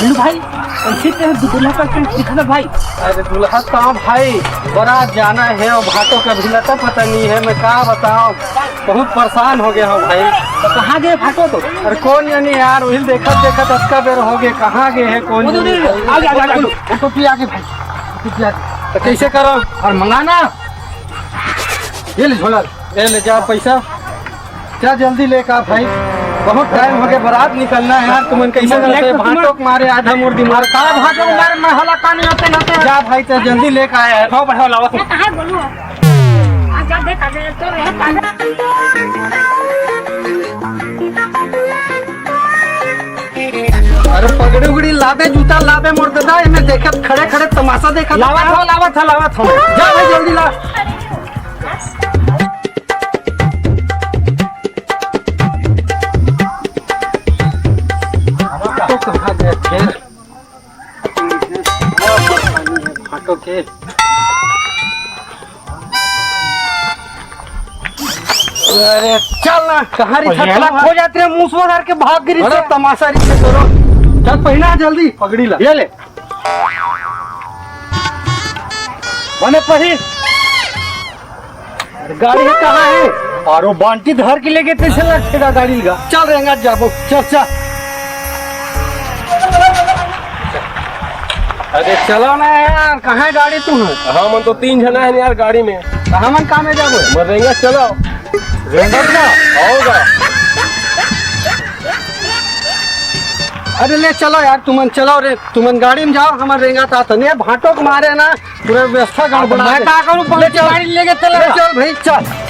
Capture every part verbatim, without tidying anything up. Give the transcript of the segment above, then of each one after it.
बल्लू भाई, कैसे तेरे दुल्हा का टेंट दिखा भाई? अरे दुल्हा तो भाई, बारात जाना है और भाटो का भी लता पता नहीं है, मैं का बताऊं, बहुत परेशान हो गया हूँ भाई। तो कहाँ गए भाटो तो? अरे कौन जाने यार, वही देखत देखत अतका बेर हो गए, कहाँ गए है कौन वो तो जाने। नहीं, आगे, आगे, आगे, आगे। वो तो पी आगे भाई, वो तो पी आगे। तो कैसे करो? और मंगाना, ये ले झोला। ये ले जा पैसा। क्या जल्दी लेकर आ भाई, बहुत टाइम हो गया, बारात निकलना है यार। तुमन कैसे करते हैं? भाटो के मारे आधा मोर दिमाग। का भाटो के मारे? मैं हला का नहीं होते ना तो। जा भाई, तो जल्दी लेकर आया है। हाँ, बढ़ाओ, लावा। मैं कहाँ बोलूँ? आ जा, देख, आ जा, तो रहे, आ जा। अरे पगड़ी उगड़ी लाबे, जूता लाबे, मोर दादा, एमे देखत खड़े खड़े तमाशा देखत। लावा था, लावा था, लावा था। जा भाई, जल्दी ला। तो कहाँ गए फिर? फाटो के। अरे चल ना, कहाँ रही? हो जाते हैं, मुंह से के भाग गिरी। अरे तमाशा रही से करो। चल पहना जल्दी पगड़ी ला। ये ले। बने पही। गाड़ी है कहाँ है? और वो बांटी धर के लेके कैसे लगेगा गाड़ी का? चल रेंगा जाबो, चल चल। अरे चलो ना यार, कहाँ है गाड़ी तुम? हम तो तीन जना है यार गाड़ी में। तो हमन का में जाबो? मर रेंगा चलो। रेंगा का? होगा। अरे ले चलो यार, तुमन चलो रे, तुमन गाड़ी में जाओ, हमर रेंगा ता तने भाटो के मारे ना। पूरा व्यवस्था गड़बड़ा मैं दे। का करूं, ले चल। गाड़ी लेके चले ले जा। चल भाई, चल।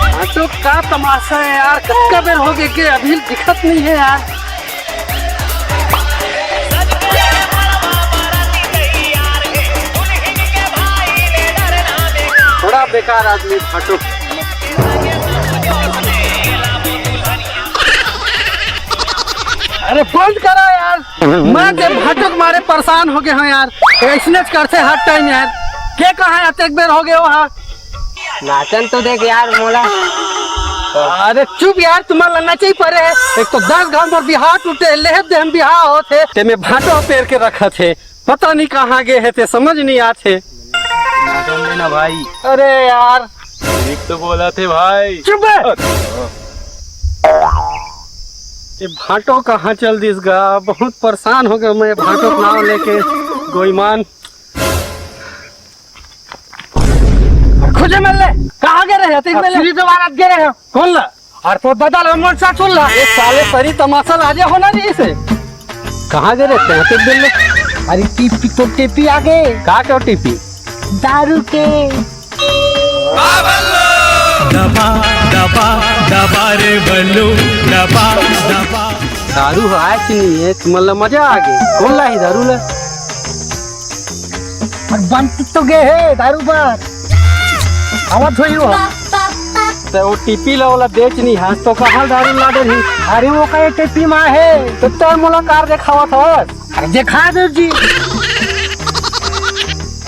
हाँ, तो का तमाशा है यार, कतका बेर हो गए के अभी दिखत नहीं है यार। बड़ा बेकार आदमी भाटो। अरे बंद करा यार, मैं ते भाटो के मारे परेशान हो गए हूँ यार। ऐसने करते हर टाइम यार। के कहा है, अतेक बेर हो गए हो हाँ? नाचन तो देख यार मोला। अरे चुप यार, तुम्हारा लड़ना चाहिए परे है। एक तो दस गांव पर बिहाव टूटे, लेहत दे हम बिहाव होते, ते में भाटो पेर के रखत है। पता नहीं कहाँ गए है, ते समझ नहीं आते। नाचन दे ना भाई। अरे यार। ठीक तो बोला थे भाई। चुप है। ये भाटो कहाँ चल दिस गा? बहुत परेशान हो गया मैं भाटो के नाम लेके। गोईमान। खोजे मिल ले, कहाँ गए रहे? तीन मिल ले। तो बारात गए रहे। कौन ला? और तो दादा ला मोर साथ सुन ला। ये साले सरी तमाशा लाजे होना जी इसे। कहाँ गए रहे? तीन मिल ले। अरे टीपी तो टीपी आ गए। का क्यों टीपी? दारू के। दबा, दबा, दबा रे बल्लू, दबा, दबा। दारू ह आय कि नहीं है? तुमन ला मजा आ गए। कौन ला ही दारू ला? और बंद तो गए है दारू पर। आवत होई हो। ते वो टीपी ला ओला बेच नहीं हाथ तो कहाँ दारू ला दे ही? अरे वो कहे टीपी माँ है। तो तोर मोला कार देखावत हवस। अरे देखा दो जी।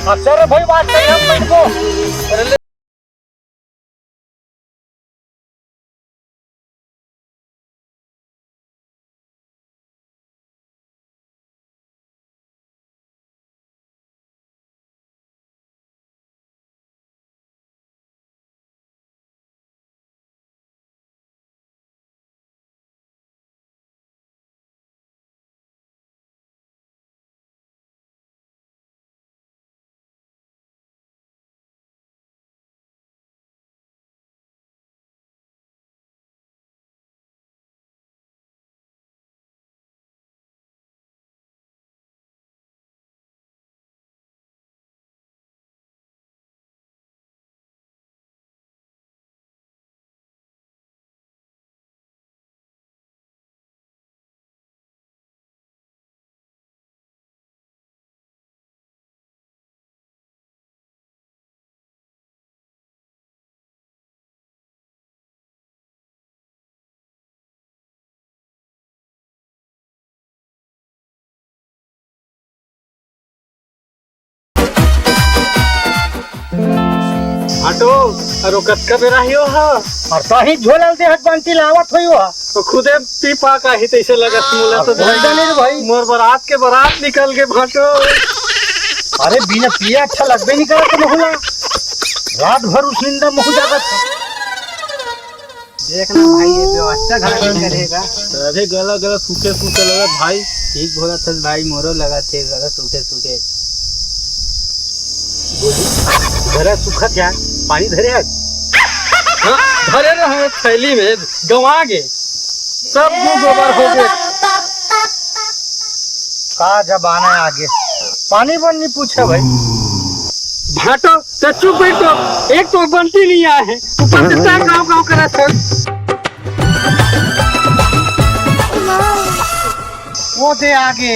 अच्छा रे भाई, बात करिए हम बैठ को। अरे ले। तो, अरे कतका बेरा ही हो हा? अउ तही झोला ल देहत बंटी लावत होई हो हा। तो खुदे पी पा का ही तइसे लगत मोला तो। अब बोल दे नहीं रे भाई। मोर बरात के बरात निकल गे भाटो। अरे बिना पिए अच्छा लगबे नहीं करत महू ला। रात भर उस निंदा महू जागत। देख ना भाई, ये व्यवस्था घला नहीं करेगा। अरे गला गला सूखे सूखे लगत भाई। ठीक बोलत हस भाई, मोरो लगत हे गला सूखे सूखे। गला सूखत यार, पानी धरे हस? हाँ, धरे रहे थैली में, गंवा गे। सब गू गोबर हो गे। का जमाना आ गे, पानी बन नहीं पूछे भाई। भाटो, त चुप बैठ तो, एक तो बंटी नहीं आए हे, ऊपर से तैं गाँव गाँव करत हस। वो दे आगे,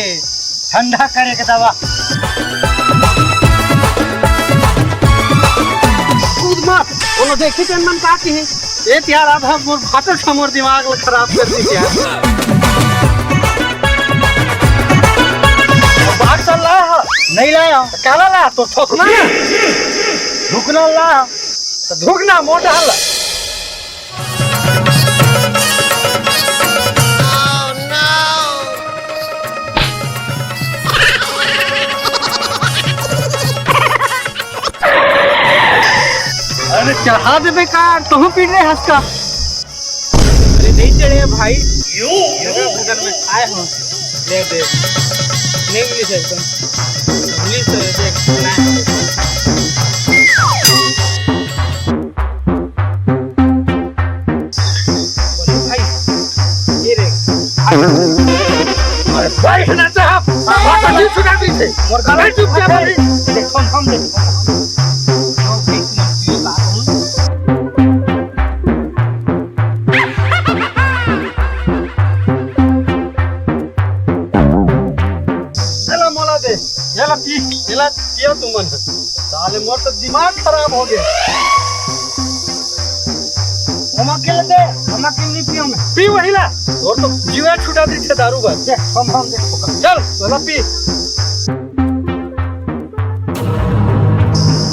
ठंडा करे के दवा। कूद मत, कोनो देखी तेन मन का किही। ए त यार, अब हम मोर भाटो छ मोर दिमाग ल खराब कर दिस यार। बाहर चल रहा है, नहीं लाया, तो काला ला, तो ठोकना ना, ढुकना ला, तो ढुकना मोटा ला। अरे चढ़ा दे बेकार, तहूँ पीट रहे हंस का। अरे नहीं चढ़े भाई, जगह बगल में आए हो। दे दे, नहीं मिली एकदम। मिली तो देख, ना। बोले भाई, ये रे। अरे भाई, है ना साहब, बात नहीं सुना दी थे। और गला चुपचाप बैठ। देख, हम, हम देख। चला मोला दे, ये ला पी, ये ला पियो तुमन। साले मोर तो दिमाग खराब हो गया। हम अकेले दे, हम अकेले नहीं पियो मैं। पी वही ला, और तो जीवे छुटा दी छे दारू बस। देख, हम, हम देख। चल, चला पी।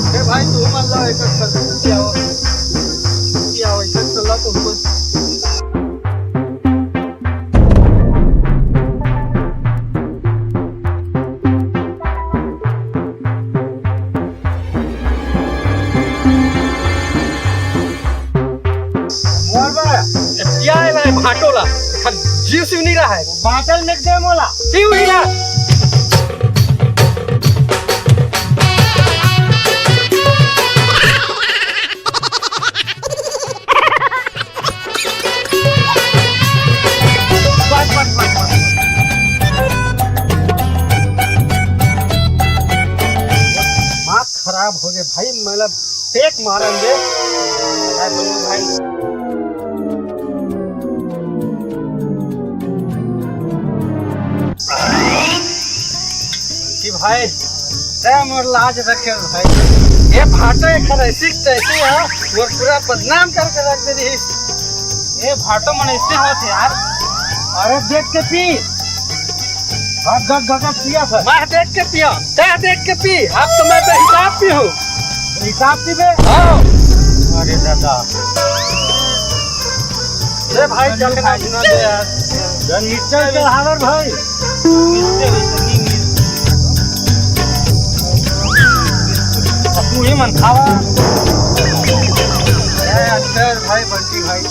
ए भाई, तू मन ला एक एक कर पियाओ। पियाओ, एक एक कर ला तो हमको। मोर बा, ए पिया ए ला, ए भाटो ला, एखन जीव सिव नहीं रहा है। बाटल में दे मोला। पी वही ला। बस, बस, बस, बस। दिमाग खराब हो गए भाई, मतलब पेट मारन दे। अरे दोनों भाई। कि भाई, तै मोर लाज रखे भाई। ये भाटो एकर ऐसी तैसी है, मोर पूरा बदनाम करके रख दे रही। ये भाटो मन ऐसे होत हे यार। अरे देख के पी। हाँ, गग, गग, गग पिया था। मैं देख के पिया, तै देख के पी। अब तो मैं बेहिसाब पी हूँ। हिसाब पीबे? हाँ। अरे दादा। ले भाई, चल के नाच ना दे यार। जन मिक्सचर चढ़ावर भाई। मिलते हुए तो नहीं मिलते। अब तू ही मन खावा। ए, अच्छा भाई, बंटी भाई।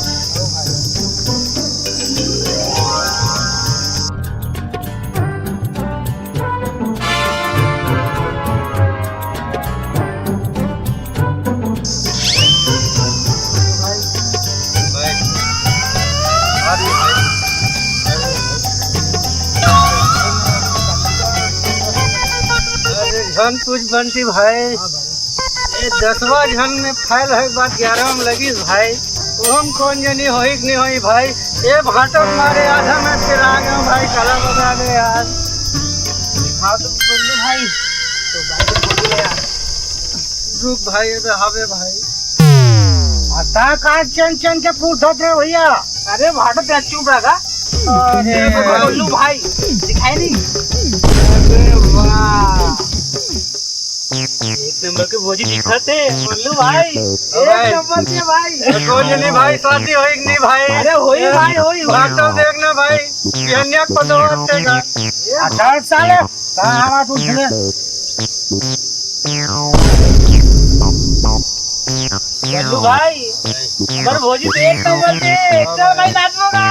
अरे झन पूछ बंटी भाई, ये दसवा झन में फैल है, बात ग्यारह में लगिस भाई। ओम कौन जनी होई कि नहीं होई भाई। ये भाटो मारे आधा में फिर आ गए भाई, कला बता दे यार। हाँ तो बोल दो भाई, तो भाई तो बोल दो यार। रुक भाई, ये तो हवे भाई। आ, ता का चैन चैन के पूछत रे भैया? अरे भाटो ते चुप रहा। अरे। बोलू भाई, दिखाई नहीं। अरे वाह। एक नंबर के भोजी दिखत हे, बोलू भाई। एक भाई। नंबर के भाई। कोई नहीं भाई, शादी होई कि नहीं भाई? अरे होई भाई, होई, होई। भाग तो देखना भाई, बिहनिया को दो हफ्ते का। अच्छा साले, कहाँ हवा तू सुने? बोलू भाई, हमारे भोजी तो एक नंबर के, चल भाई नाच होगा।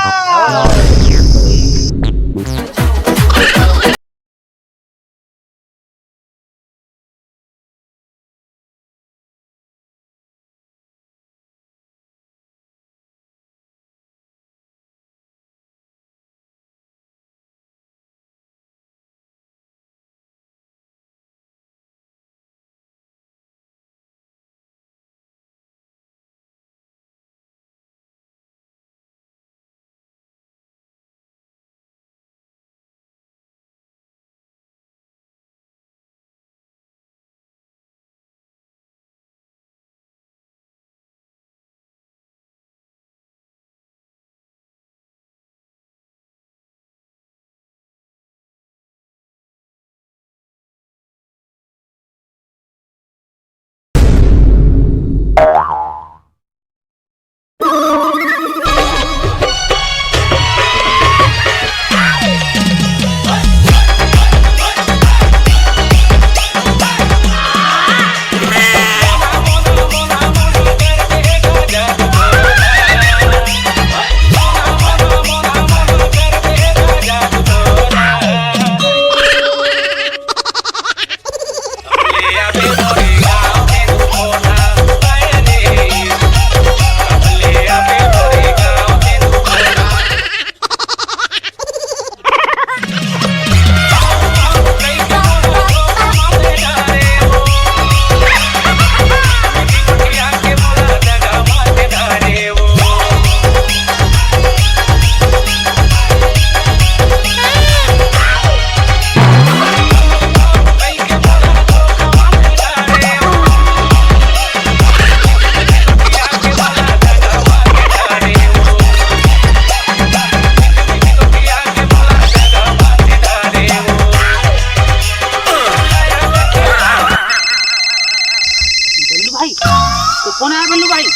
बल्लू भाई, तो फोन आया बल्लू भाई। बल्लू।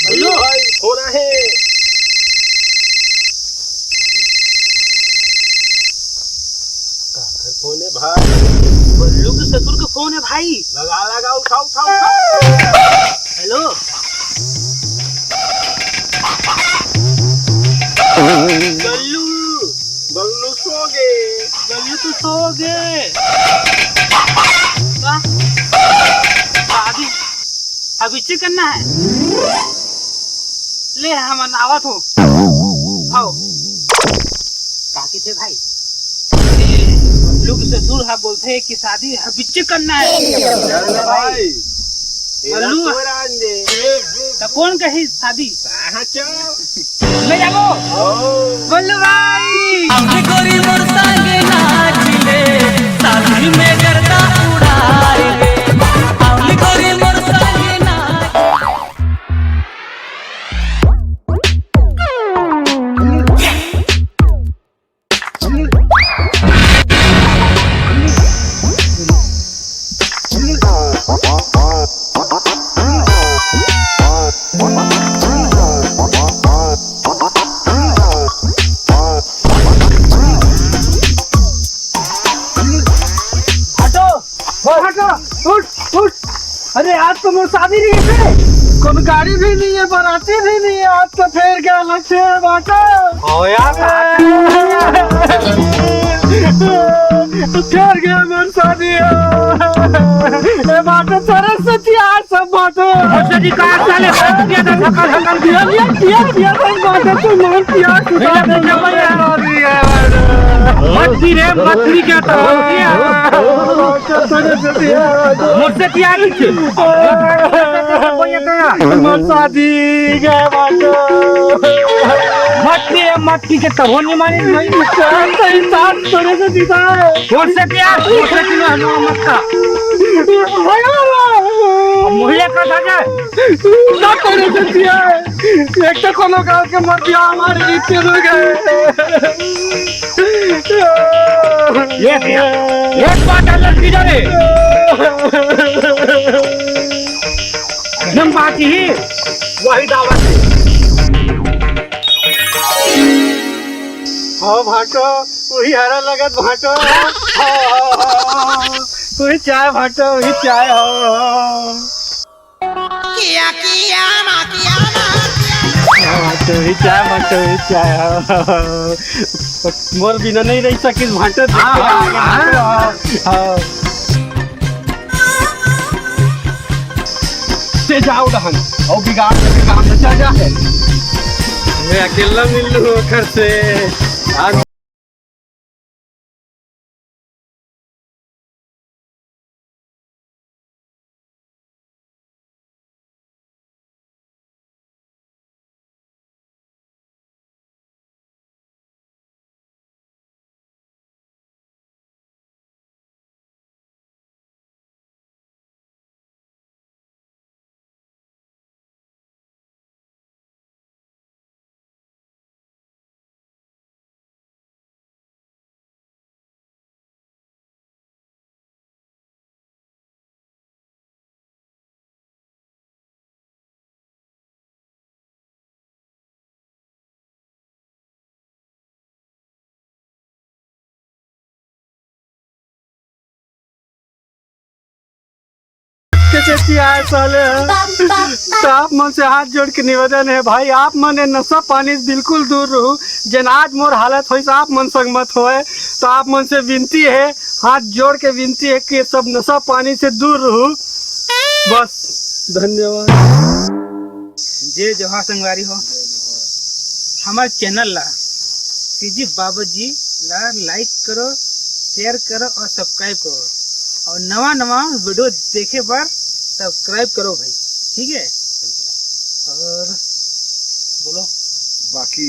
बल्लू भाई, फोन आया है। काकर फोन है भाई? बल्लू के ससुर के फोन है भाई। लगा, लगा, उठा, उठा, उठा। हेलो। बल्लू। बल्लू सो गे। बल्लू तो सो गे। का? शादी अभी चेक करना है। ले, हम आवत हो। हाव। का कहिथे भाई? ए, लोग ससुर हा बोलथे कि शादी हा बिच्चे करना है। अरे भाई, एला बल्लू। तोरा अंदे। त कौन कही शादी? कहाँ चल? ले जाबो। ओ। बल्लू भाई। अभी गोरी मोर संग नाच ले, शादी में गर्दा उड़ाए ले। अभी गोरी मोर संग नाच। हटो, हटो, उठ, उठ। अरे, आज तो मोर शादी नहीं है, कोनो गाड़ी भी नहीं है, बाराती भी नहीं है, आज तो फेर के अलग से बाटा। ओ यार, फेर के मोर शादी है। ए बाटा, सरस्वती आज सब बाटा। अच्छा जी, का साले सब किया था, सकल, सकल किया, किया, किया, किया, सब बाटा, तू मोर किया, सुधा दे, शादी है, बाटा। मछली रे, मछली क्या था? मुझसे क्या कीजिए? मोर शादी गए बाटो। मत पिए, मत पी के तभो नहीं माने भाई। सही साथ तोरे से जीता है। मुझसे क्या? मुझसे क्यों हनुआ मत का? भैया। मुझे का था क्या? ना तोरे से जिया है। एक तो कोनो गांव के मर गया, हमारे इतने लोग हैं। ये भैया, एक बात अलग की जाने। इही, वही दावत हे। हाँ भाटो, वही हरा लगत भाटो। हाँ, हाँ, हाँ, हाँ। वही चाय भाटो, वही चाय, हाँ, हाँ। किया, किया, मा, किया, मा, किया। हाँ, भाटो, वही चाय, भाटो, वही चाय, हाँ, हाँ, हाँ। मोर बिना नहीं रह सकिस भाटो। हाँ, हाँ, हाँ। हाँ। ते जाओ डहन, अउ बिगाड़ के काम में चल जा है। मैं अकेला मिल लूँ ओकर से। आज के चिचियाए साले ह। तो आप मन से हाथ जोड़ के निवेदन है भाई, आप मन ये नशा पानी से बिल्कुल दूर रहू। जेन आज मोर हालत होइस, आप मन संग मत होए। तो आप मन से विनती है, हाथ जोड़ के विनती है कि ये सब नशा पानी से दूर रहू। बस, धन्यवाद। जय जोहार संगवारी हो, हमर चैनल ला सीजी बाबा जी ला लाइक करो, शेयर करो और सब्सक्राइब करो, और नवा नवा वीडियो देखे बर सब्सक्राइब करो भाई, ठीक है? और बोलो। बाकी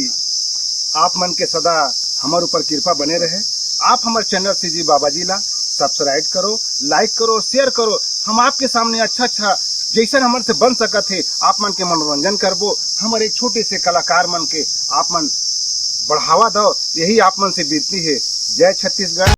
आप मन के सदा हमर ऊपर कृपा बने रहे। आप हमर चैनल सीजी बाबा जी ला सब्सक्राइब करो, लाइक करो, शेयर करो। हम आपके सामने अच्छा अच्छा जैसन हमन से बन सकत हे, आप मन के मनोरंजन करबो। हमर एक छोटे से कलाकार मन के आप मन बढ़ावा दो, यही आप मन से विनती है। जय छत्तीसगढ़,